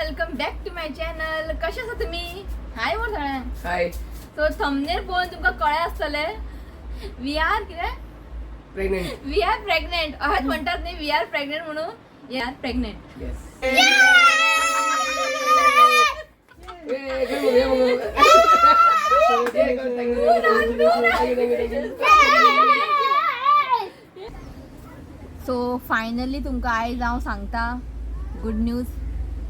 Welcome back to my channel. कशे आसा तुमी? हाय म्हण सगळ्यांक. हाय. सो थंबनेल पळोवन तुमकां कळ्ळें आसतलें we R कितें. प्रेग्नेंट. We R pregnant अशेंच म्हणटात न्ही, we R pregnant म्हणून. We are pregnant. Yes. So finally तुमकां आयज हांव सांगता गुड न्यूज,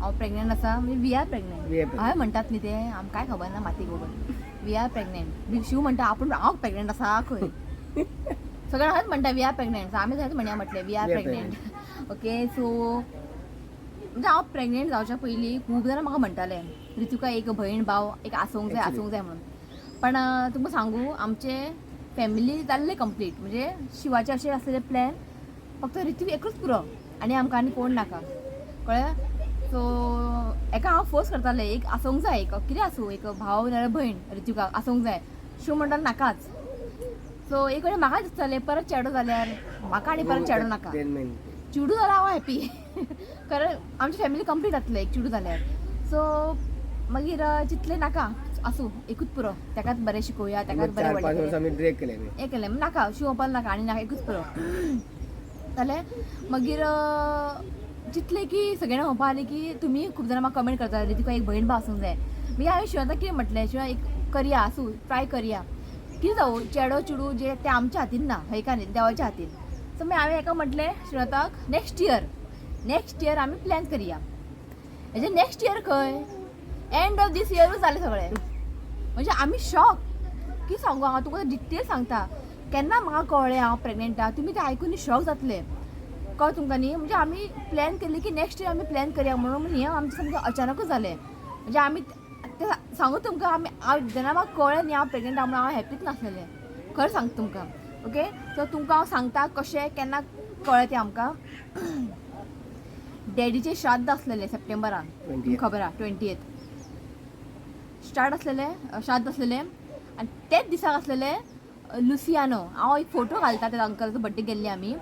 हांव प्रेग्नेंट आसा. म्हणजे we R We are pregnant pregnant. हांवें म्हणटात न्ही ते, आमकां काय खबर ना माती गोबर. We R pregnant. Shiv म्हणटा आपूण हांव प्रेग्नेंट आसा खंय. सगळे हांवें म्हणटा we R pregnant. आमी सगळेच म्हणया म्हटलें we R We are pregnant. Okay, so म्हणजे हांव प्रेग्नेंट जावच्या पयलीं खूब जाणां म्हाका म्हणटाले ऋतुका एक भयण भाव एक आसूंक जाय, Actually. आसूंक जाय म्हणून. पण तुमकां सांगू, आमचे फॅमिली जाल्ले कंप्लीट. म्हणजे शिवाचे अशें आसलेले प्लॅन, फक्त ऋतू एकूच पुरो आनी आमकां आनी कोण नाका, कळ्ळें? सो एका हांव फोर्स करतालें एक आसूंक जाय, एक कितें आसूं, एक भाव नाल्यार भयण ऋतुका आसूंक जाय. शिव म्हणटा नाकाच. सो एक कडेन म्हाका दिसतालें परत चेडो जाल्यार म्हाका आनी परत चेडो नाका. चेडूं जाल्यार हांव हॅपी, कारण आमची फॅमिली कंप्लीट जातलें एक चेडूं जाल्यार. सो मागीर चिंतलें नाका, आसूं एकूच पुरो, ताकाच बरें शिकोवया, ताकाच बरें चार पाच व्हडलें वर्ष करूया. आम्ही ब्रेक केले. हें केलें नाका, शिंवपाक नाका आनी नाका, एकूच पुरो जालें. मागीर चिंतलें की सगळ्यांनी म्हणपा लागलें की तुमी खूब जाणां म्हाका कमेंट करताले तुका एक भयण भाव आसूंक जाय. मागीर हांवें शिवाता कितें म्हटलें, शिवा एक करया, आसूं ट्राय करया, कितें जावं, चेडो चेडूं जें तें आमच्या हातीन ना, हय का न्ही, देवाच्या हातीन. सो मागीर हांवें हेका म्हटलें शिवनाथाक, नेक्स्ट इयर आमी प्लॅन करया. हेजे नेक्स्ट इयर खंय, एंड ऑफ दीस इयरूच जालें सगळें. म्हणजे आमी शॉक की सांगू, हांव तुका डिटेल सांगता केन्ना म्हाका कळ्ळें हांव प्रेग्नेंट आहा. तुमी तें आयकून शॉक जातले, कळ्ळें तुमकां न्ही? म्हणजे आमी प्लॅन केल्ली की नेक्स्ट इयर आमी प्लॅन करया म्हणून, हें आमचें सामकें अचानकूच जालें. म्हणजे आमी तें सांगू तुमकां, आमी हांव जेन्ना म्हाका कळ्ळें न्ही हांव प्रेग्नेंट आहा म्हणून, हांव हॅपीच नासलेलें, खरें सांगता तुमकां. ओके, सो तुमकां हांव सांगता कशें केन्ना कळ्ळें तें आमकां. डॅडीचें श्राद्ध आसलेलें सप्टेंबरान. 20th. खबर आहा, 20th start आसलेलें, श्राद्ध आसलेलें आनी तेच दिसाक आसलेलें लुसियानो. हांव एक फोटो घालता त्या अंकलाचो बड्डे गेल्ले आमी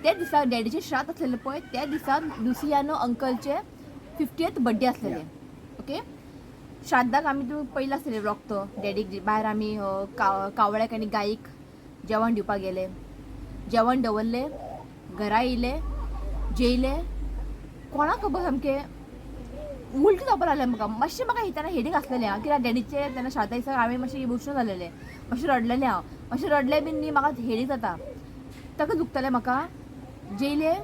त्याच दिसा. डॅडीचें श्राद्ध आसलेलें पळय, त्या दिसा लुसियानो अंकलचे 50th birthday आसलेले. ओके, श्राद्धाक आमी तूं पयलो आसलेले व्लॉग तो. डॅडीक भायर आमी कावळ्याक आनी गायीक जेवण दिवपाक गेले, जेवण दवरलें, घरा येयले, जेयले. कोणाक खबर सामकें उलटी जावपाक लागलें म्हाका. मातशें म्हाका हें तेन्ना हेडेक आसलेलें आं, कित्याक डॅडीचे तेन्ना श्राद्धा दिसा हांवें मातशें इमोशनल जालेलें, मातशें रडलेलें हांव. मातशें रडलें बीन न्ही, म्हाका हेडेक जाता, ताका दुखतालें म्हाका. जेयलें,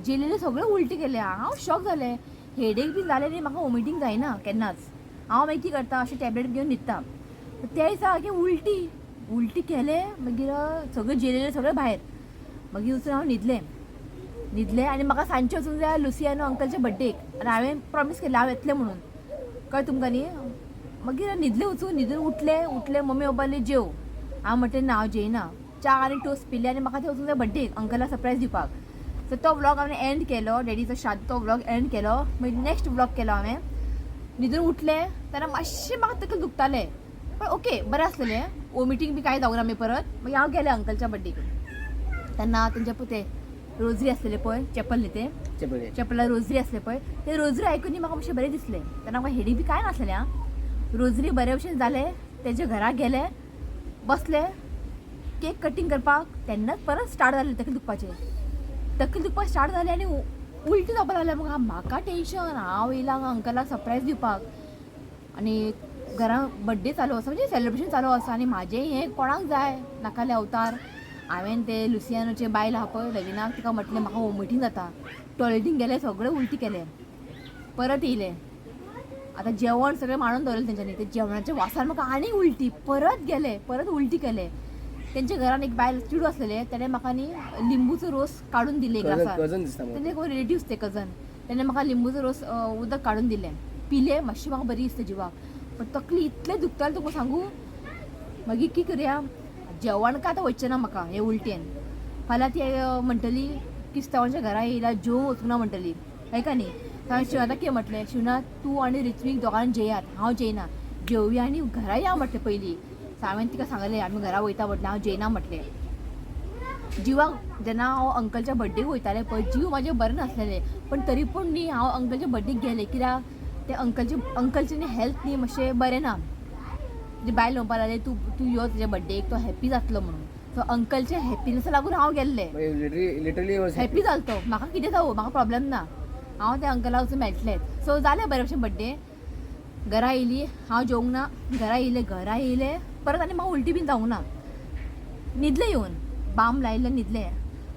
जेयलेलें सगळें उलटी केलें. हांव शॉक जालें. हेडेक बीन जालें न्ही, म्हाका वॉमिटींग जायना केन्नाच. हांव मागीर कितें करता, अशें टॅबलेट घेवन न्हिदता. त्या दिसा सारकें उलटी उलटी केलें. मागीर सगळें जेयलेलें सगळें भायर. मागीर वचून हांव न्हिदलें, न्हिदलें आनी म्हाका सांजचें वचूंक जाय लुसियानो अंकलच्या बड्डेक आनी हांवें प्रॉमीस केल्लें हांव येतलें म्हणून, कळ्ळें तुमकां न्ही? मागीर न्हिदलें वचून, न्हिदून उठलें, उठलें, मम्मी बाबा जेव. हांव म्हटलें ना, हांव जेयना. च्या आनी टोस्ट पिले आनी म्हाका तें वचूंक जाय बड्डेक अंकलाक सरप्रायज दिवपाक. सो तो व्लॉग हांवें एंड केलो, डॅडीचो श्राद्ध तो व्लॉग एंड केलो. मागीर नेक्स्ट व्लॉग केलो हांवें. न्हिदून उठलें तेन्ना मातशें म्हाका तकली दुखतालें, पण ओके बरें आसलेलें, वॉमिटींग बी कांय जावंक ना. मागीर परत मागीर हांव गेलें अंकलच्या बड्डेक. तेन्ना तेंच्या पळय ते रोजरी आसलेले पळय, चॅपल न्ही तें, चॅपला रोजरी आसले पळय, ते रोजरी आयकून न्ही म्हाका मातशें बरें दिसलें. तेन्ना म्हाका हेडेक बी कांय नासलेलें आं. रोजरी बरे भशेन जालें, तेज्या घरा गेले, बसले केक कटींग करपाक. तेन्नाच परत स्टार्ट जालें तकली दुखपाचें. तकली दुखपाक स्टार्ट जालें आनी उलटी जावपाक लागलें म्हाका. म्हाका टेंशन, हांव येयलां अंकलाक सरप्रायज दिवपाक आनी घरां बड्डे चालू आसा, म्हणजे सेलिब्रेशन चालू आसा आनी म्हाजें हें कोणाक जाय नाकाले अवतार. हांवें ते लुसियानोचे बायल आहा पळय लविनाक, तिका म्हटलें म्हाका वॉमिटींग जाता. टॉयलेटीन गेलें, सगळें उलटी केलें, परत येयलें. आतां जेवण सगळें मांडून दवरलें तेंच्यांनी, ते जेवणाच्या वासान म्हाका आनीक उलटी, परत गेलें, परत उलटी केलें. तेंच्या घरान एक बायल चेडूं आसलेलें, तेणें म्हाका न्ही लिंबूचो रोस काडून दिलें ग्लासार. कजन दिसता म्हाका. तेंचे कोण रिलेटिव्स ते कजन, तेणें म्हाका लिंबूचो रोस उदक काडून दिलें, पिलें, मातशी म्हाका बरी दिसता जिवाक. पण तकली इतलें दुखतालें तुमकां सांगू. मागीर की करया, जेवण काय आतां वचचें ना म्हाका हे उलटेन. फाल्यां ती म्हणटली क्रिस्तांवांच्या घरा येयला जेवंक वचूंक ना म्हणटली, हय का न्ही? हांवें शिवनाथाक कितें म्हटलें, शिवनाथ तूं आनी ऋत्वीक दोगांय जेयात, हांव जेयना, जेवया आनी घरा या म्हटलें पयलीं. सो हांवें तिका सांगलें आमी घरा वयता म्हटलें, हांव जेयना म्हटलें. जिवाक जेन्ना हांव अंकलच्या बड्डेक वयतालें पळय, जीव म्हाजें बरें नासलेलें, पण तरी पूण न्ही हांव अंकलच्या बड्डेक गेलें, कित्याक ते अंकलचें न्ही हेल्थ न्ही मातशें बरें ना. म्हणजे बायल म्हणपाक लागली, तूं तूं यो तुज्या बड्डेक, तो हॅप्पी जातलो म्हणून. सो अंकलच्या हॅप्पीनसा लागून हांव गेल्लें. लिटरली हॅप्पी जालो तो. म्हाका कितें जावं, म्हाका प्रॉब्लेम ना, हांव त्या अंकलाक वचून मेळटलें. सो जालें बरें भशेन बड्डे. घरा येयली हांव, जेवंक ना. घरा येयलें, घरा येयलें परत आनी म्हाका उलटी बीन जावंक ना. न्हिदलें येवन, बाम लायलें, न्हिदलें.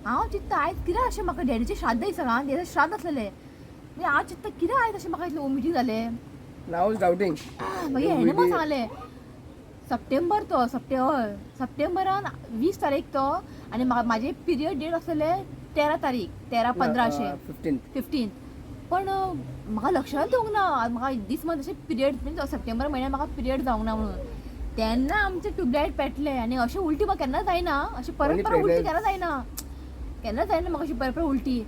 हांव चिंत्ता आयज कितें अशें म्हाका डॅडीचें श्राद्ध दिसता, आं, डॅडीचें श्राद्ध आसलेलें. मागीर हांव चिंत्ता कितें आयज अशें म्हाका इतलें वोमिटींग जालें. I was doubting. मागीर हेणें म्हाका सांगलें सप्टेंबर तो हय, सप्टेंबरान 20 तारीख तो आनी म्हाका म्हाजे पिरियड डेट आसलेले 13 तारीख, 13-15 अशें. 15. 15. पण म्हाका लक्षांत येवंक ना, म्हाका दीस मंथ अशें पिरियड, म्हणजे सप्टेंबर म्हयन्यान म्हाका पिरियड जावंक ना म्हणून. तेन्ना आमचे ट्युबलायट पेटले आनी अशें उलटी म्हाका केन्ना जायना, अशें परत Only परत उलटी pregnant. केन्ना जायना, केन्ना जायना म्हाका अशी परत परत उलटी.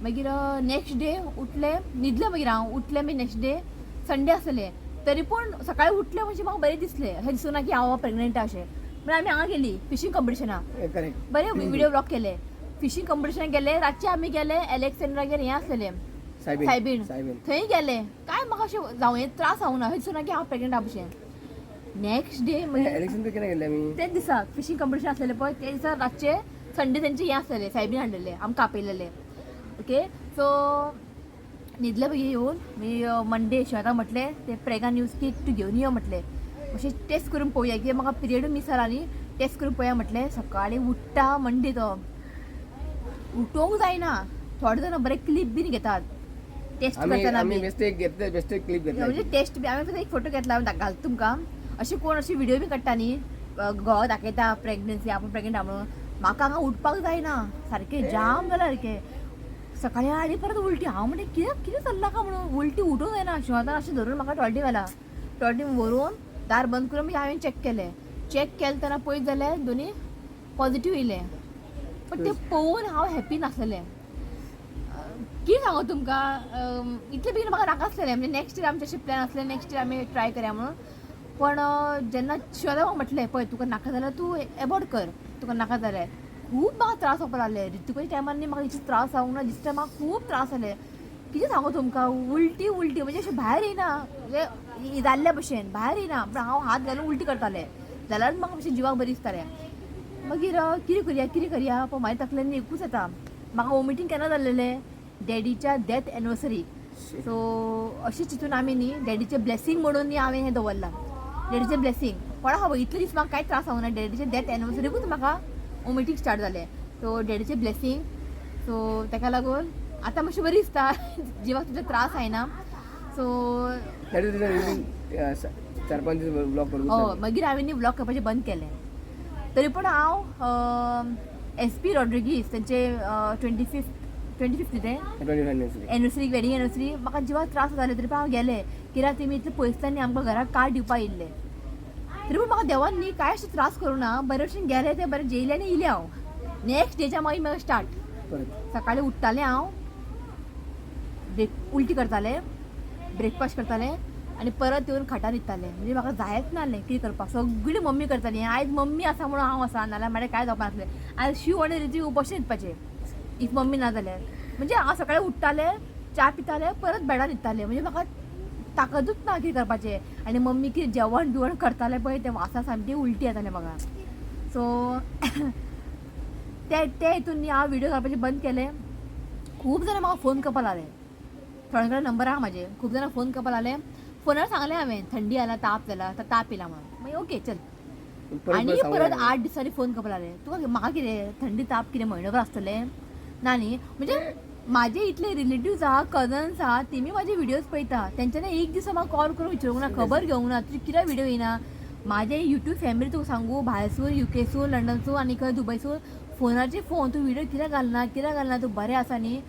मागीर नेक्स्ट डे उठलें, न्हिदलें. मागीर हांव उठलें, मागीर नेक्स्ट डे संडे आसलें, तरी पूण सकाळी उठलें म्हणजे म्हाका बरें दिसलें, अशें दिसूं ना की हांव प्रेग्नंट अशें. म्हणल्यार आमी हांगा गेली फिशींग कॉम्पिटिशनाक. करेक्ट. बरे व्हिडिओ ब्लॉग केले. फिशींग कॉम्पिटिशनाक गेले, रातचे आमी गेले एलेक्सेंड्रागेर, हें आसलेलें. सायबीन. सायबीण. सायबीन. थंय गेले, काय म्हाका अशें जावं येत त्रास जावंक ना, अशें दिसूं ना की हांव प्रेग्नंट आहा भशेन. नेक्स्ट डे मागीर एलेक्शन केन्ना गेल्ले आमी? तेच दिसा फिशींग कॉम्पिटिशन आसलेलें पळय, ते दिसा रातचे संडे तेंचे हें आसलेलें, सायबीन हाडलेलें, आमकां आपयलेलें. Okay, so न्हिदले. मागीर येवन मागीर मंडे शिवाता म्हटलें ते प्रेगा न्यूज किट तूं घेवन यो म्हटलें, मातशें टेस्ट करून पळोवया की म्हाका पिरियडूय मीस जाला न्ही, टेस्ट करून पळोवया म्हटलें. सकाळीं उठ्ठा मंडे तो, उठोवंक जायना. थोडे जाणां बरे क्लिप बीन घेतात टेस्ट आमी करतना आमी बीन. मिस्टेक घेतले, बेस्टेक क्लिप म्हणजे घेतले. टेस्ट बी हांवें फक्त एक फोटो घेतला, हांवें घालता तुमकां. अशें कोण अशे व्हिडियो बी काडटा न्ही, घोवा दाखयता प्रेग्नन्सी, आपूण प्रेग्नंट आहा म्हणून. म्हाका हांगा उठपाक जायना, सारकें जाम जालां सारकें. सकाळीं आनी परत उलटी. हांव म्हणटा कितें कितें चल्लां काय म्हणून, उलटी उठूंक जायना. शिवातान अशें धरून म्हाका टॉयलेटी व्हेला. टॉयलेटीन व्हरून दार बंद करून मागीर हांवें चॅक केलें. चॅक केलें तेन्ना पळयत जाल्यार दोनी पॉझिटीव येयलें. पण तें पळोवन हांव हॅप्पी नासलेलें. कितें सांगू तुमकां, इतलें बेगीन म्हाका नाका आसलेलें. म्हणजे नेक्स्ट इयर आमचें अशें प्लॅन आसलें, नेक्स्ट इयर आमी ट्राय करया म्हणून. पण जेन्ना शिवादा म्हाका म्हटलें पळय तुका नाका जाल्यार तूं एबॉर्ट कर, तुका नाका जाल्यार. खूब म्हाका त्रास जावपाक लागले ऋतुकाच्या टायमार न्ही, म्हाका इतले त्रास जावंक ना जितले म्हाका खूब त्रास जाले. कितें सांगू तुमकां, उलटी उलटी म्हणजे अशें भायर येयना, म्हणजे जाल्ल्या भशेन भायर येयना, पूण हांव हात घालून उलटी करतालें जाल्यार म्हाका मातशें जिवाक बरें दिसतालें. मागीर कितें करया कितें करया, पूण म्हाज्या तकलेन एकूच येता, म्हाका वॉमिटींग केन्ना जाल्लेलें डॅडीच्या डेथ एनिवर्सरी. सो अशें चिंतून आमी न्ही डॅडीचें ब्लेसींग म्हणून न्ही हांवें हें दवरलां, डॅडीचें ब्लेसींग. कोणा खबर इतले दीस म्हाका कांय त्रास जावंक ना, डॅडीचे डेथ एनिवर्सरीकूच म्हाका वॉमिटींग स्टार्ट जालें. सो डॅडीचें ब्लेसींग, सो ताका लागून आतां मातशें बरी दिसता, जिवाक तितलो त्रास जायना. सो that is 4-5 दीस ब्लॉग करून. हय, मागीर हांवें न्ही व्लॉग करपाचें बंद केलें. तरी पूण हांव एस पी रॉड्रिगीस तेंचे 25th ते 25 एनिवर्सरी. एनिवर्सरी, वेडींग एनिवर्सरी, म्हाका जिवाक त्रास जाले तरी पण हांव गेलें, कित्याक तेमी इतले पयसल्यान न्ही आमकां घराक कार्ड दिवपाक येयल्ले. तरी पूण म्हाका देवान न्ही कांय अशें त्रास करूं ना, बरे भशेन गेलें तें, बरें जेयलें आनी येयलें हांव. नेक्स्ट डेच्या मागीर म्हाका स्टार्ट. परत. सकाळीं उठ्ठालें हांव, ब्रेक उलटी करतालें, ब्रेकफास्ट करतालें आनी परत येवन खाटार न्हिदतालें. म्हणजे म्हाका जायच नासलें कितें करपाक, सगळी मम्मी करताली. आयज मम्मी आसा म्हणून हांव आसा, नाल्यार म्हाजें कांय जावपा नासलें. आयज शीव आनी रिती उपाशी न्हिदपाचें if mummy ना जाल्यार. म्हणजे हांव सकाळीं उठ्ठालें, च्या पितालें, परत बेडार न्हिदतालें. म्हणजे म्हाका ताकदूच ना कितें करपाचें. आनी मम्मी कितें जेवण बिवण करतालें पळय, तें वासा सामकी उलटी येतालें म्हाका. सो ते ते हितून न्ही हांव व्हिडियो घालपाचें बंद केलें. खूब जाणां म्हाका फोन करपाक लागले, थोड्या कडेन नंबर आहा म्हाजे, खूब जाणां फोन करपाक लागले. फोनार सांगलें हांवें थंडी जाला, ताप जाला, आतां ताप येयला म्हणून. मागीर ओके चल. परत आनी सांगू परत लागले. 8 दिसांनी फोन करपाक लागले, तुका म्हाका कितें थंडी ताप कितें म्हयनोभर आसतलें ना न्ही. म्हणजे म्हाजे इतले रिलेटिव्स आहा, कजन्स आहा, तेमी म्हाजे व्हिडियोज पळयता, तेंच्यांनी एक दीस म्हाका कॉल करून विचारूंक ना, खबर घेवंक ना तुजी कित्याक व्हिडियो येयना. म्हाजे युट्यूब फॅमिली तुका सांगू, भायरसून, युकेसून, लंडनसून आनी खंय दुबयसून फोनाचे फोन, तूं व्हिडियो कित्याक घालना, कित्याक घालना, तूं बरें आसा न्ही.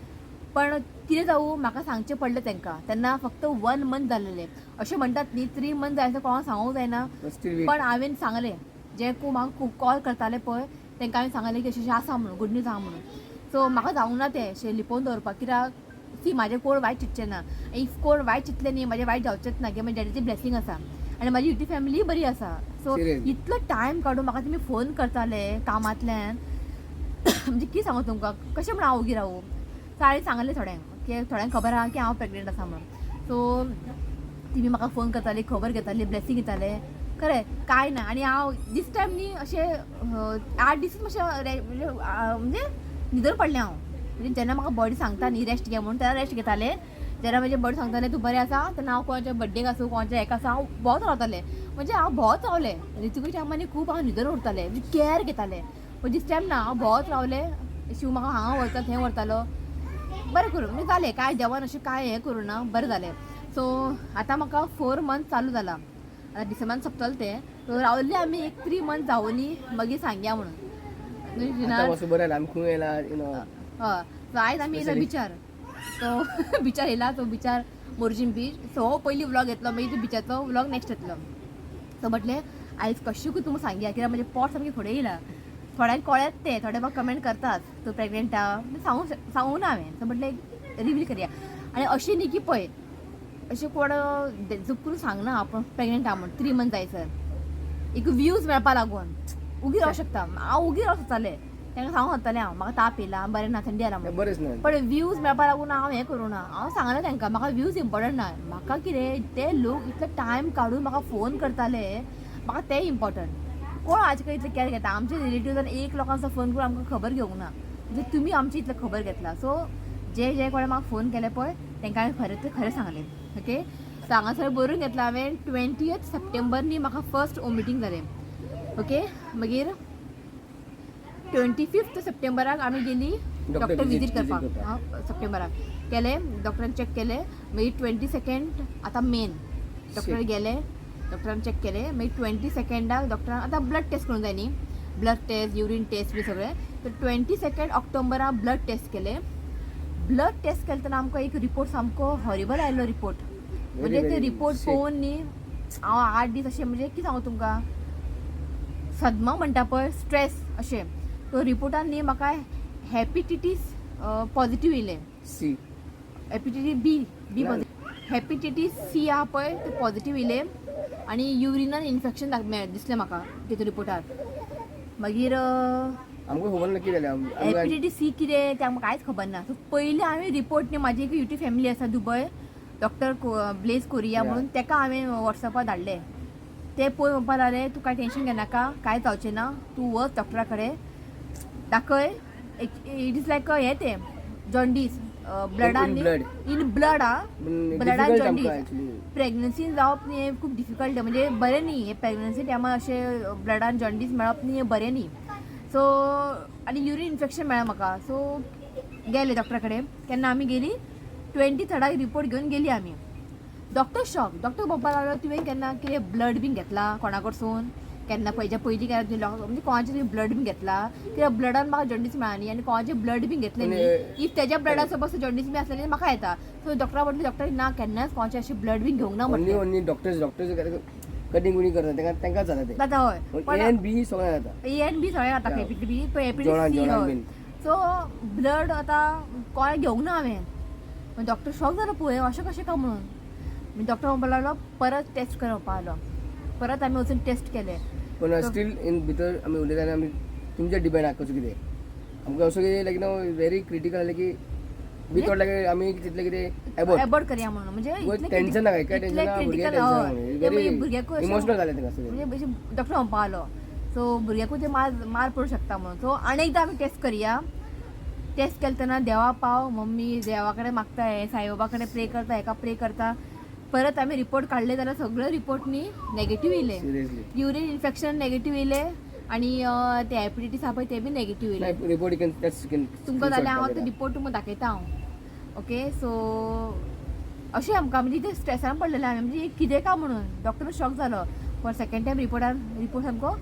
पण कितें जावूं, म्हाका सांगचें पडलें तेंकां. तेन्ना फक्त 1 मंथ जाल्लेलें, अशें म्हणटात न्ही 3 मंथ जाय कोणाक सांगूंक जायना. But still wait. पण हांवें सांगलें, जे कोण म्हाका खूब कॉल करताले पळय तेंकां हांवें सांगलें की अशें अशें आसा म्हणून, गूड न्यूज आहा म्हणून. सो म्हाका जावंक ना तें अशें लिपोवन दवरपाक, कित्याक सी म्हाजें कोण वायट चिंतचें ना. If कोण वायट चिंतलें न्ही म्हाजें वायट जावचेंच ना, की म्हाज्या डॅडीचें ब्लेसींग आसा आनी म्हाजी युट्यूब फॅमिलीय बरी आसा. So Seriously. इतलो टायम काडून म्हाका तुमी फोन करताले कामांतल्यान. म्हणजे कितें सांगू तुमकां, कशें म्हण हांव ओगी रावूं. सो हांवें सांगलें थोड्यांक की थोड्यांक खबर आहा की हांव प्रेग्नेंट आसा म्हणून. सो तिमी म्हाका फोन करताली, खबर घेताली, ब्लेसींग दिताले. खरें कांय ना. आनी हांव दीस टायम न्ही अशें 8 दीस मातशें म्हणजे म्हणजे न्हिदून पडलें हांव. म्हणजे जेन्ना म्हाका बॉडी सांगता न्ही रेस्ट घे म्हणून, तेन्ना रेस्ट घेतालें. जेन्ना म्हजी बॉडी सांगतालें तूं बरें आसा, तेन्ना हांव कोणाच्या बड्डेक आसूं कोणाच्या हेका आसूं हांव भोंवत रावतालें. म्हणजे हांव भोंवत रावलें ऋतुच्या टायमार खूब हांव न्हिदून उरतालें, म्हणजे कॅर घेतालें. पूण दीस टायम ना, हांव भोंवत रावलें. शिव म्हाका हांगा व्हरता थंय व्हरतालो, बरें करून म्हणजे जालें. कांय देवान अशें कांय हें करूं ना, बरें जालें. सो आतां म्हाका 4 मंथ चालू जाला, आतां डिसेंबरान सोंपतलें तें. सो रावल्ले आमी एक 3 मंथ जावनी मागीर सांगया म्हणून. आतां मातसो बरें जालें, आमी खंय येयला you know. हय. सो आयज आमी येयला बिचार. सो बिचार येयला, सो बिचार मोरजीम बीच. सो हो पयली व्लॉग येतलो, मागीर तो बिचाचो व्लॉग नेक्स्ट येतलो. सो म्हटलें आयज कशें तुमकां सांगया, कित्याक म्हजें पोट सामकें फुडें येयला. थोड्यांक कळ्ळेंच तें, थोडे म्हाका कमेंट करतात तूं प्रेग्नेंट आहा, सांगू ना हांवें. सो म्हटलें रिवील करया. आनी अशें न्ही की पळय अशें कोण झूप करून सांगना आपूण प्रेग्नेंट आहा म्हूण 3 मंथ जायसर. एक व्यूज मेळपा लागून उगी रावंक शकता. हांव उगी रावंक शकतालें, तांकां सांगूंक शकतालें हांव म्हाका ताप येयला, बरें ना, थंडी आयला म्हणून. बरेंच ना. पण व्यूज मेळपा लागून हांव हें करूं ना, हांव सांगलें तांकां म्हाका व्यूज इम्पॉर्टंट ना. म्हाका कितें ते लोक इतले टायम काडून म्हाका फोन करताले, म्हाका ते इम्पॉर्टंट. कोण आज कडेन इतलें कॅर घेता? आमचे रिलेटिव्सान एक लोकांचो फोन करून आमकां खबर घेवंक ना, म्हणजे तुमी आमची इतलें खबर घेतला. सो जे जे कोणें म्हाका फोन केले पळय तांकां हांवें खरें तें खरें सांगलें. ओके. सो हांगासर बरोवन घेतलां हांवें 20 सप्टेंबर न्ही म्हाका फर्स्ट वॉमिटींग जालें. ओके. मागीर 25 सप्टेंबराक आमी गेली डॉक्टर विजीट करपाक. सप्टेंबराक केलें, डॉक्टरान चॅक केलें. मागीर 22 आतां मेन डॉक्टर गेले, डॉक्टरान चॅक केलें. मागीर 22 डॉक्टरान आतां ब्लड टेस्ट करूंक जाय न्ही, ब्लड टेस्ट युरीन टेस्ट बी सगळें. तर 22 ऑक्टोबराक ब्लड टेस्ट केलें. ब्लड टेस्ट केलें तेन्ना आमकां एक रिपोर्ट सामको हॉरिबल आयलो रिपोर्ट. म्हणजे ते रिपोर्ट पळोवन न्ही हांव 8 दीस अशें म्हणजे कितें सांगू तुमकां, सदमा म्हणटा पळय, स्ट्रेस अशें. तो रिपोर्टान न्ही म्हाका हेपेटायटीस पॉझिटीव येयलें. सी हेपेटायटीस बी, बी पॉझिटीव, हेपेटायटीस सी आहा पळय ते पॉझिटीव येयलें. आनी युरिनान इन्फेक्शन दिसलें म्हाका तेतून रिपोर्टार. मागीर आमकां खबर ना कितें जालें. हेपेटायटीस सी कितें तें आमकां कांयच खबर ना. सो पयलीं हांवें रिपोर्ट न्ही, म्हाजी एक युट्यूब फॅमिली आसा दुबय, डॉक्टर ब्लेज कोरिया म्हणून, ताका हांवें वॉट्सॅपार धाडलें. ते पळय म्हणपाक लागले तूं कांय टेंशन घेनाका, कांय जावचें ना, तूं वच डॉक्टरा कडेन दाखय. It is लायक हें तें jaundice ब्लडान, in blood ah, ब्लडान jaundice. प्रेग्नन्सीन जावप न्ही हें खूब डिफिकल्ट, म्हणजे बरें न्ही हें. प्रेग्नन्सी टायमार अशें ब्लडान जॉन्डीस मेळप न्ही हें बरें न्ही. सो आनी युरीन इन्फेक्शन मेळ्ळें म्हाका. सो गेले डॉक्टरा कडेन. केन्ना आमी गेली 23 रिपोर्ट घेवन गेली आमी. डॉक्टर शॉक, डॉक्टर म्हणपाक लागलो तुवें केन्ना कितें ब्लड बीन घेतला कोणा कडसून, केन्ना पयच्या पयलीं केन्ना तुवें म्हणजे कोणाचें तुवें ब्लड बीन घेतला, कित्याक ब्लडान म्हाका जॉन्डीस मेळ्ळा न्ही, आनी कोणाचें ब्लड बीन घेतलें न्ही, if तेज्या ब्लडान सपोज जॉन्डीस बी आसलें म्हाका येता. सो डॉक्टरा म्हटलें डॉक्टर ना, केन्नाच कोणाचें अशें ब्लड बीन घेवंक ना म्हटलें. ओन्ली डॉक्टर्स कटिंग कुटींग करता तांकां तांकांच जाता तें. जाता हय, ए एन बी सगळ्यांक जाता. ए एन बी सगळ्यांक जाता, हेपेटायटीस बी, हेपेटायटीस सी हय. सो ब्लड आतां कोणें घेवंक ना हांवें. डॉक्टर शॉक जालो पळय अशें कशें काय म्हणून. डॉक्टर म्हणपाक लागलो परत टेस्ट कर म्हणपाक लागलो. परत आमी वचून टेस्ट केले. पण स्टील इन भितर आमी उलयतना आमी तुमचेर डिपेंड आहा कसो कितें. आमकां असो कितें लायक नो व्हेरी क्रिटिकल जालें की बी थोट लायक आमी तितलें कितें एबोर्ट एबोर्ट करया म्हणून, म्हणजे टेंशन ना, काय टेंशन ना, भुरग्याक टेंशन, भुरग्याकूय इमोशनल जालें तांकां सगळें. म्हणजे डॉक्टर म्हणपाक लागलो सो भुरग्याकूय ते मार पडूंक शकता म्हणून. सो आनी एकदां आमी टेस्ट करया. टेस्ट केलें तेन्ना देवा पाव, मम्मी देवा कडेन मागता, हें साईबाबा कडेन प्रे करता, हेका प्रे करता. परत आमी रिपोर्ट काडले जाल्यार सगळे रिपोर्ट न्ही नेगेटीव येयले. युरीन इन्फेक्शन नेगेटीव येयले आनी ते हेपेटायटीस आहा पळय ते बी नेगेटीव येयले. तुमकां जाल्यार हांव ते रिपोर्ट तुमकां दाखयता हांव. ओके. सो अशें आमकां म्हणजे ते स्ट्रेसान पडलेलें आमी, म्हणजे कितें काय म्हणून. डॉक्टर शॉक जालो, पण सेकेंड टायम रिपोर्टान रिपोर्ट सामको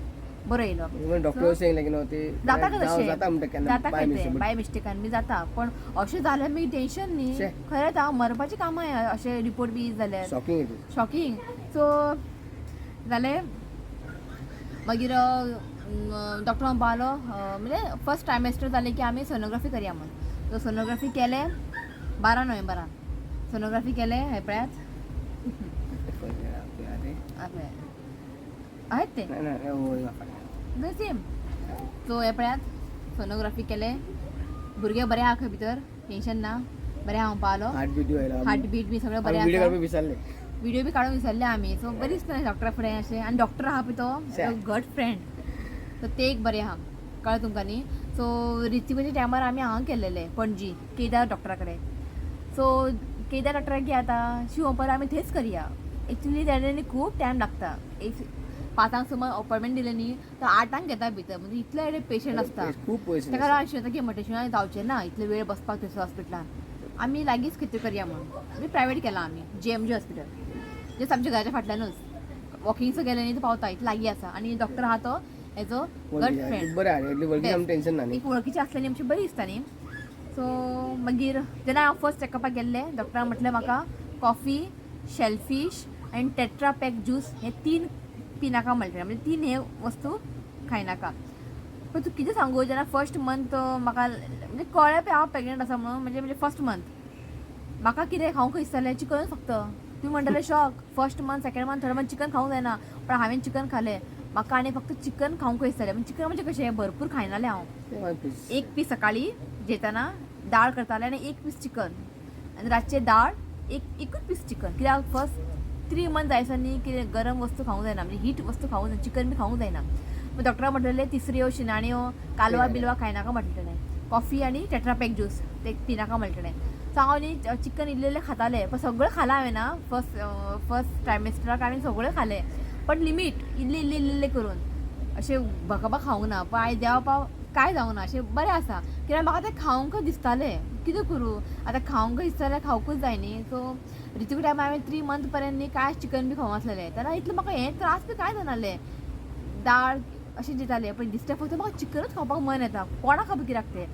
बरो येयलो. डॉक्टर सेइंग लायक नो ते जाता का तशें, जाता म्हणटा केन्ना जाता काय ते बाय मिस्टेकान बी जाता, पण अशें जाल्यार मागीर टेंशन न्ही, खरेंच हांव मरपाचें कामां अशें रिपोर्ट बी जाल्यार शॉकिंग शॉकिंग. सो जालें मागीर डॉक्टर म्हणपाक लागलो म्हणजे फर्स्ट ट्रायमेस्टर जालें की आमी सोनोग्राफी करया म्हणून. सो सोनोग्राफी केलें 12 नोव्हेंबरान सोनोग्राफी केलें. हें पळयात आहेत ते सेम. सो हें पळयात सोनोग्राफी केले, भुरगे बरे आहा खंय भितर, टेन्शन ना, बरें हांव पावलो. हार्ट बीट आयला. हार्ट बीट बी सगळें बरें व्हिडिओ आसा. काडपा विसरले. व्हिडिओ बी काडून विसरले आमी. सो बरी दिसता डॉक्टरा फुडें अशें. आनी डॉक्टर आहा पळय तो घट फ्रेंड, सो ते एक बरें आहा, कळ्ळें तुमकां न्ही. सो रितिकाच्या टायमार आमी हांगा केल्लेले पणजी केदार डॉक्टरा कडेन. सो केदार डॉक्टराक कितें जाता, शिवपर आमी थंयच करया. एक्चुली तेणे खूब टायम लागता. एक 5 सुमार अपॉयंटमेंट दिले न्ही तर 8 घेता भितर, म्हणजे इतले एडे पेशंट आसता. खूब पयशे. ताका लागून शिवता की म्हणटा शिवाय जावचें ना इतले वेळ बसपाक थंयसर हॉस्पिटलान, आमी लागींच खंय तरी करया म्हणून आमी प्रायवेट केलां. आमी जीएमजी हॉस्पिटल, जस्ट आमच्या घराच्या फाटल्यानूच वॉकिंगसो गेले न्ही पावता, इतलें लागीं आसा. आनी डॉक्टर आहा तो हेजो गट फ्रेंड. बरें आहा, इतली वळखी आमकां टेन्शन ना न्ही. एक वळखीचे आसले आमची बरी दिसता न्ही. सो मागीर जेन्ना हांव फर्स्ट चॅकअपाक गेल्लें, डॉक्टरान म्हटलें म्हाका कॉफी, शेलफीश आनी टेट्रा पॅक ज्यूस हे 3 पिनाका म्हणलें, म्हणजे 3 हे वस्तू खायनाका. पण तूं कितें सांगू, जेन्ना फर्स्ट मंथ म्हाका म्हणजे कळ्ळें पळय हांव प्रेग्नंट आसा म्हणून, म्हणजे म्हणजे फर्स्ट मंथ म्हाका कितें खावंक दिसतालें चिकन फक्त. तुमी म्हणटले shock, first month second month third month chicken खावंक जायना, पण हांवें चिकन खालें. म्हाका आनी फक्त चिकन खावंक दिसतालें. पण चिकन म्हणजे कशें भरपूर खायनालें हांव. एक पीस सकाळी जेतना दाळ करतालें आनी एक पीस चिकन, आनी रातचें दाळ एकूच पीस चिकन. कित्याक फर्स्ट 3 मंथ जायसर न्ही कितें गरम वस्तू खावंक जायना, म्हणजे हीट वस्तू खावंक जायना, चिकन बी खावंक जायना. मागीर डॉक्टरान म्हटलेलें तिसऱ्यो शिनाण्यो कालवा बिलवा खायनाका म्हटलें तेणें, कॉफी आनी टेट्रा पॅक ज्यूस ते पिनाका म्हटलें तेणें. सो हांव न्ही चिकन इल्लें खातालें, पण सगळें खालां हांवें ना फर्स्ट फर्स्ट ट्रायमेस्टराक हांवें सगळें खालें, पण लिमीट इल्लें इल्लें इल्लें करून, अशें भकाभक खावंक ना. पण आयज देवा पाव कांय जावंक ना, अशें बरें आसा. कित्याक म्हाका तें खावंक दिसतालें, कितें करूं आतां, खावंक दिसता जाल्यार खावंकूच जाय न्ही. सो रितिका टायमार हांवें 3 मंथ पर्यंत न्ही कांय चिकन बी खावंक नासलेलें, तेन्ना इतलें म्हाका हें त्रास बी कांय जानासलें. दाळ अशें दितालें, पण दिसता फक्त म्हाका चिकनूच खावपाक मन येता, कोणाक खबर कित्याक तें.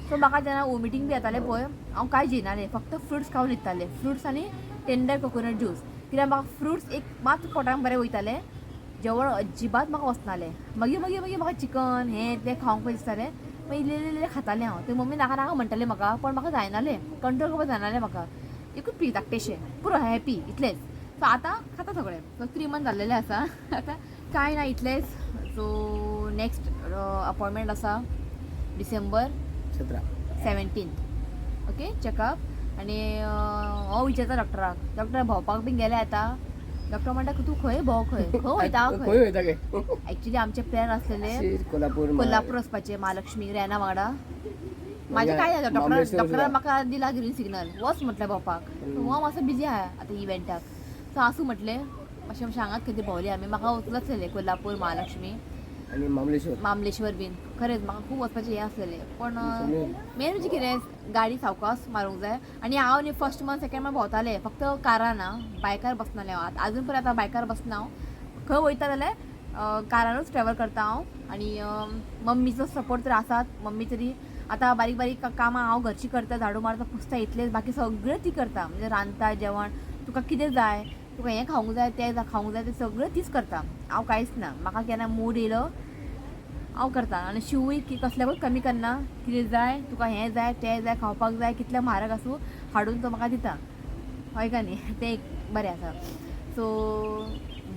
सो म्हाका जेन्ना वॉमिटींग बी येतालें पळय, हांव कांय जेयनालें, फक्त फ्रुट्स खावन न्हिदतालें, फ्रुट्स आनी टेंडर कोकोनट ज्यूस. कित्याक म्हाका फ्रुट्स एक मात पोटाक बरें वयतालें, जेवण अजिबात म्हाका वचनालें. मागीर मागीर मागीर म्हाका चिकन हें तें खावंक दिसतालें, मागीर इल्लें इल्लें इल्लें खातालें हांव. ते मम्मी नाका नाका म्हणटालें म्हाका, पण म्हाका जायनालें, कंट्रोल करपाक जायनालें म्हाका. एकूच पी धाकटेशें पुरो हॅपी इतलेंच. सो आतां खाता सगळें. सो 3 मंथ जाल्लेलें आसा आतां कांय ना इतलेंच. सो नेक्स्ट अपॉयंटमेंट आसा डिसेंबर 17 17, ओके चॅकअप. आनी हांव विचारता डॉक्टराक, डॉक्टर भोंवपाक बीन गेले आतां, डॉक्टर म्हणटा तूं खंय भोंव, खंय खंय वयता खंय खंय. वयता काय? एक्चुली आमचे प्लॅन आसलेले कोल्हापूर, कोल्हापूर वचपाचे, महालक्ष्मी रेना वांगडा. म्हाजें काय जालें, डॉक्टर डॉक्टरान म्हाका दिला ग्रीन सिग्नल, वच म्हटलें भोंवपाक. हो मातसो बिजी आहा आतां इव्हेंटाक, सो आसूं म्हटलें. मातशें मातशें हांगाच खंय तरी भोंवली आमी. म्हाका वचूंक आसलेलें कोल्हापूर, महालक्ष्मी आनी मामलेश्वर, मामलेश्वर बीन. खरेंच म्हाका खूब वचपाचें हें आसलेलें, पण मेन म्हणजे कितें गाडी सावकाश मारूंक जाय. आनी हांव न्ही फर्स्ट मंथ सेकंड मंथ भोंवतालें फक्त कारान, आं बायकार बसनालें हांव. आजून पर्यंत आतां बायकार बसना हांव, खंय वयता जाल्यार कारानूच ट्रॅवल करता हांव. आनी मम्मीचो सपोर्ट तर आसात, मम्मी तरी आतां बारीक बारीक कामां हांव घरचीं करता, झाडू मारता, पुसता इतलेंच, बाकी सगळें ती करता. म्हणजे रांदता जेवण, तुका कितें जाय, तुका हें खावंक जाय तें खावंक जाय, तें सगळें तीच करता. हांव कांयच ना, म्हाका केन्ना मूड येयलो हांव करता. आनी शिवूय की कसल्याकूच कमी करना, कितें जाय तुका हें जाय तें जाय खावपाक जाय, कितलें म्हारग आसूं हाडून तो म्हाका दिता, हय काय न्ही, तें एक बरें आसा. सो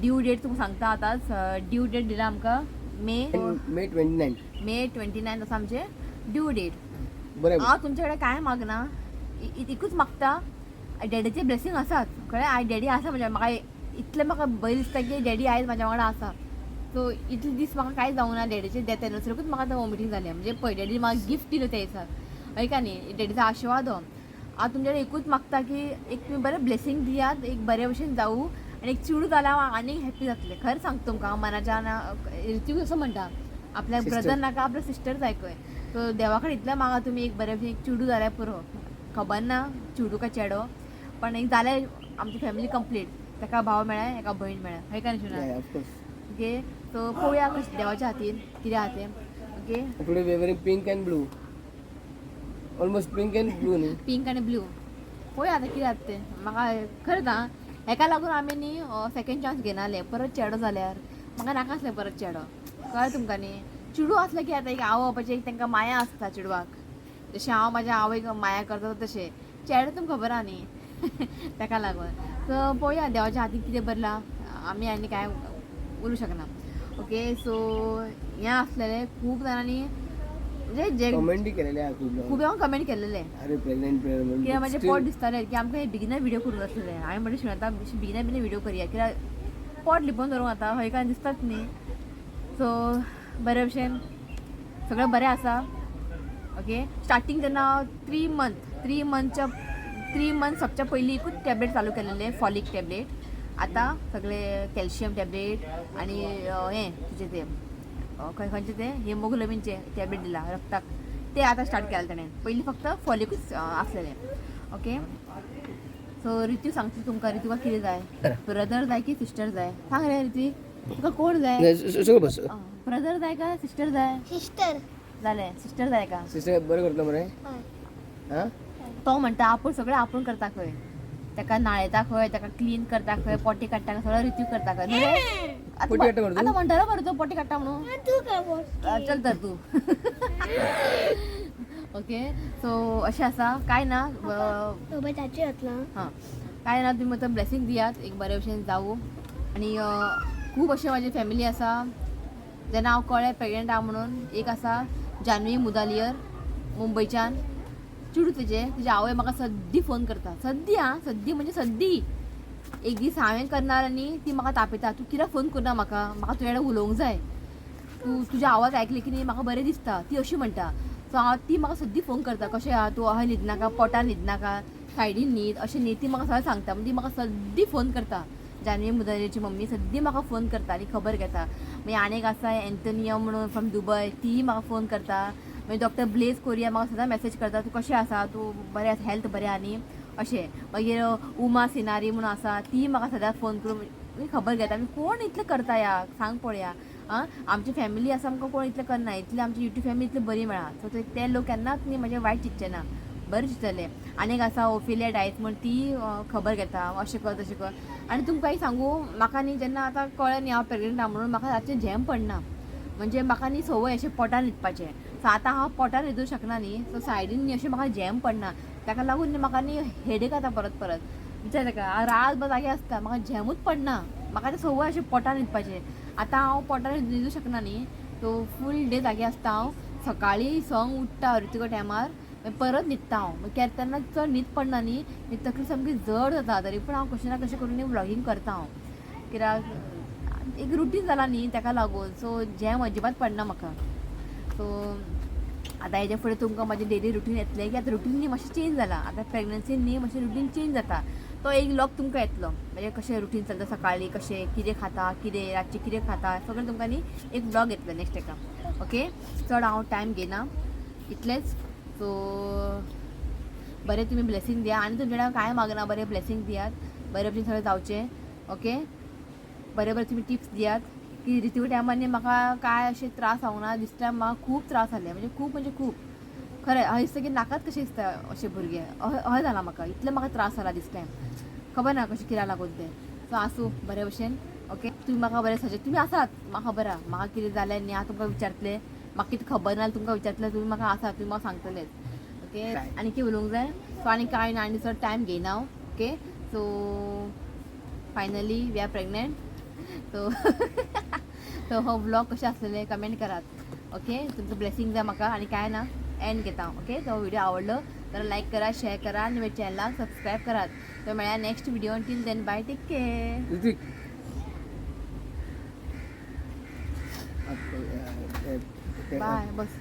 ड्यू डेट तुमकां सांगता आतांच, ड्यू डेट दिला आमकां मे मे 29, मे 29 आसा आमचें ड्यू डेट. बरें. हांव तुमचे कडेन कांय मागना, एकूच मागता, डॅडीचें ब्लेसींग आसात, कळ्ळें. आयज डॅडी आसा म्हज्या, म्हाका इतलें म्हाका बरें दिसता की डॅडी आयज म्हाज्या वांगडा आसा. सो इतले दीस म्हाका कांय जावंक ना, डॅडीचें डेथ एनिवर्सरीकूच म्हाका आतां वॉमिटींग जालें. म्हणजे पळय डॅडी म्हाका गिफ्ट दिलो त्या दिसाक, हय काय न्ही, डॅडीचो आशिर्वाद हो. हांव तुमचे कडेन एकूच मागता की एक तुमी बरें ब्लेसींग दियात, एक बरे भशेन जावूं आनी एक चेडूं जाल्यार हांव आनीक हॅप्पी जातलें. खरें सांगता तुमकां हांव मनाच्यान, ऋतिकूच असो म्हणटा आपल्याक ब्रदर नाका, आपल्या सिस्टर जाय खंय. सो देवा कडेन इतलें मागा तुमी एक बरे भशेन एक चेडूं जाल्यार पुरो. खबर ना चेडूं काय चेडो, पण एक जाल्यार आमची फॅमिली कंप्लीट, ताका भाव मेळ्ळा एका भयण मेळ्ळा, हय काय न्ही. ओके सो पळोवया कशें देवाच्या हातीन कितें आहा तें. Okay, today we wearing pink and blue, almost pink and blue न्ही, पिंक आनी ब्लू. पळोवया आतां कितें जाता तें. म्हाका खरेंच आं हेका लागून आमी न्ही सेकंड चान्स घेनासले, परत चेडो जाल्यार म्हाका नाका आसलें परत चेडो, कळ्ळें तुमकां न्ही. चेडूं आसलें की आतां एक आवय बापायची एक तांकां माया आसता चेडवाक, जशें हांव म्हाज्या आवयक माया करता तशें चेडे तुमकां खबर आहा न्ही ताका लागून. सो पळोवया देवाच्या हातीन कितें बरलां, आमी आनी कांय उलोवंक शकना. ओके, सो हें आसलेलें. खूब जाणांनी म्हणजे जे कमेंटी केलेले आहा खूब खूब हांव कमेंट केलेले अरे प्रेग्नेंट. कित्याक म्हाजें पोट दिसतालें की आमकां हे बिगिनर व्हिडियो करूंक आसलेले. हांवें म्हणलें शिण आतां बिगिनर बिगिनर व्हिडियो करया, कित्याक पोट लिपोवन दवरूंक आतां हय काय दिसतात न्ही. सो बरे भशेन सगळें बरें आसा. ओके, स्टार्टींग जेन्ना 3 मंथ सोंपच्या पयलीं एकूच टॅबलेट चालू केलेले, फॉलीक टॅबलेट. आतां सगळे कॅल्शियम टॅबलेट आनी हें तुजें तें खंय खंयचें तें हिमोग्लोबीनचें टॅबलेट दिला रक्ताक, ते आतां स्टार्ट केलें ताणें. पयलीं फक्त फॉलिकूच आसलेलें. ओके, सो रितू सांगता तुमकां, रितुका कितें जाय, ब्रदर जाय की सिस्टर जाय? सांग रे रित्वीक, तुका कोण जाय? सगळं बस. ब्रदर जाय का सिस्टर जाय? सिस्टर. जालें, सिस्टर जाय का? सिस्टर बरें करता मरे. हय. आं. तो म्हणटा आपूण सगळें आपूण करता खंय, ताका न्हाळयता खंय, ताका क्लीन करता खंय, पोटी काडटा खंय, सगळें रित्यूक करता खंय. न्हू रे? आतां पोटी काडटा मरे तूं? आतां म्हणटालो मरे तो पोटी काडटा म्हणून. तूं काय बोल. चल तर तूं. ओके, सो अशें आसा, काय ना. बाबा चाची घातला. हां, काय ना, तुमी म्हाका ब्लेसींग दियात, एक बरे भशेन जावूं. आनी खूब अशें म्हाजी फॅमिली आसा, जेन्ना हांव कळ्ळें प्रेग्नंट आहा म्हणून. एक आसा जानवी मुदालियर मुंबयच्यान, चेडूं तेजें, तेजी आवय म्हाका सद्दी फोन करता, सद्दी. आं, सद्दी म्हणजे सद्दी. एक दीस हांवें करणार आनी ती म्हाका तापयता, तूं कित्याक फोन करना म्हाका, म्हाका तुज्या कडेन उलोवंक जाय, तूं तुजो आवाज आयकले की न्ही म्हाका बरें दिसता, ती अशी म्हणटा. सो हांव ती म्हाका सद्दी फोन करता, कशें आहा तूं, अहें न्हिदनाका, पोटान न्हिदनाका, सायडीन न्हीद, अशें न्हीद, ती म्हाका सगळें सांगता. म्हणजे ती म्हाका सद्दी फोन करता, जानवी मुदालियरची मम्मी सद्दी म्हाका फोन करता आनी खबर घेता. मागीर आनी एक आसा एंथोनिया म्हणून फ्रॉम दुबय, तीय म्हाका फोन करता. मागीर डॉक्टर ब्लेज कोरिया म्हाका सदां मॅसेज करता, तूं कशें आसा, तूं बरें आसा, हेल्थ बरें आहा न्ही, अशें. मागीर उमा सिनारी म्हणून आसा, ती म्हाका सदां फोन करून खबर घेता. आनी कोण इतलें करता या सांग पळया. आं, आमची फॅमिली आसा, आमकां कोण इतलें करना, इतलें आमची युट्यूब फॅमिली इतली बरी मेळा. सो ते लोक केन्नाच न्ही म्हजें वायट चिंतचे ना, बरें चिंततले. आनी एक आसा ओफिलिया डायस म्हण, ती खबर घेता, अशें कर तशें कर. आनी तुमकां एक सांगू, म्हाका न्ही जेन्ना आतां कळ्ळें न्ही हांव प्रेग्नंट आहा म्हणून, म्हाका रातचें झेम पडना. म्हणजे म्हाका न्ही संवय अशें पोटान न्हिदपाचें. सो आतां हांव पोटान न्हिदूंक शकना न्ही, सो सायडीन न्ही अशें म्हाका झेम पडना, ताका लागून न्ही म्हाका न्ही हेडेक जाता परत परत. विचार ताका, हांव रातभर जागें आसता, म्हाका झेमूच पडना. म्हाका तें संवय अशें पोटान न्हिदपाचें. आतां हांव पोटान न्हिदूंक शकना न्ही, सो फूल डे जागें आसता हांव. सकाळीं संक उठ्ठा ऋतुका टायमार, मागीर परत न्हिदता हांव. मागीर तेन्ना चड न्हीद पडना न्ही, मागीर तकली सामकी जड जाता. तरी पूण हांव कशें ना कशें करून व्लॉगींग करता हांव, कित्याक एक रुटीन जाला न्ही ताका लागून. सो झेम अजिबात पडना म्हाका. सो आतां हेजे फुडें तुमकां म्हाजें डेली रुटीन येतलें, की आतां रुटीन न्ही मातशें चेंज जालां. आतां प्रेग्नन्सीन न्ही मातशें रुटीन चेंज जाता, तो एक व्लॉग तुमकां येतलो, म्हणजे कशें रुटीन चलता, सकाळीं कशें कितें खाता, कितें रातचें कितें खाता, सगळें तुमकां न्ही एक व्लॉग येतलो नेक्स्ट एका. ओके, चड हांव टायम घेयना, इतलेंच. सो बरें तुमी ब्लेसींग दिया आनी तुमच्या कडेन कांय मागना, बरें ब्लेसींग दियात, बरें भशेन सगळें जावचें. ओके, बरें बरें तुमी टिप्स दियात की ऋतू टायमार न्ही म्हाका काय अशें त्रास जावंक ना. दीस टायम म्हाका खूब त्रास जाले, म्हणजे खूब म्हणजे खूब, खरें अशें दिसता की नाकाच कशें दिसता अशें भुरगें, अहें अहें जालां म्हाका, इतलें म्हाका त्रास जाला दीस टायम, खबर ना कशें कित्याक लागून तें. सो आसूं बरे भशेन. ओके, तुमी म्हाका बरें सजेस्ट, तुमी आसात म्हाका खबर आहा, म्हाका कितें जालें न्ही हांव तुमकां विचारतलें, म्हाका कितें खबर ना जाल्यार तुमकां विचारतलें, तुमी म्हाका आसा, तुमी म्हाका सांगतलेच. ओके, आनी कितें उलोवंक जाय? सो आनी कांय ना, आनी चड टायम घेयना हांव. Okay, so finally we are pregnant. So हो व्लॉग कशें आसलेले कमेंट करात. ओके, तुमचो ब्लेसींग जाय म्हाका आनी कांय ना, एंड घेता हांव. ओके, तो व्हिडिओ आवडलो तर लायक करा, शेअर करा आनी म्हज्या चॅनलाक सबस्क्रायब करात. तो मेळया next video, till then bye, take care. Ritwik. Bye, बस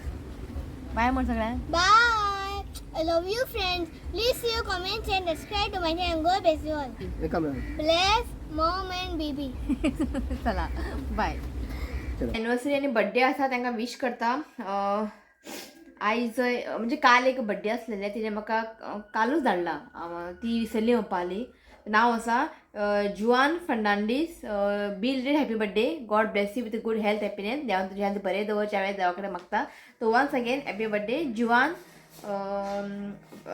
बाय म्हण सगळ्यांक. Bye. I love you friends. Please see you, comment and subscribe to my channel. God bless you all. Bless mom and baby. चला बाय. चला. Anniversary आनी birthday आसा तांकां विश करता. आयज म्हणजे काल एक बड्डे आसलेलें, तिणें म्हाका कालूच धाडला, ती विसरली म्हणपाली. नांव आसा Juan Fernandes. Belated happy birthday, God bless you with good health, happiness. देवान तुजें हेल्थ बरें दवरचें हांवें देवा कडेन मागता. So once again happy birthday Juan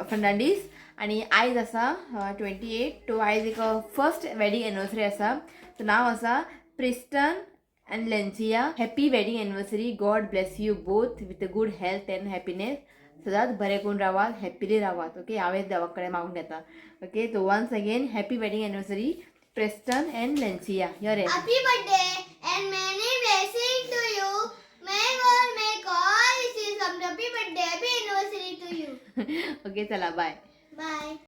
Fernandes. आनी आयज आसा 28, टू आयज एक फर्स्ट वेडींग एनिवर्सरी आसा. सो नांव आसा Preston and Lencia. Happy wedding anniversary. God bless you both with a good health and happiness. सदांच बरें करून रावात, हॅपीली रावात. ओके, हांवें देवा कडेन मागून घेता. Okay, so once again happy wedding anniversary Preston and Lencia. यो रे. Happy birthday and many blessings to you. May God make all wishes come true. Happy okay चला बाय. बाय.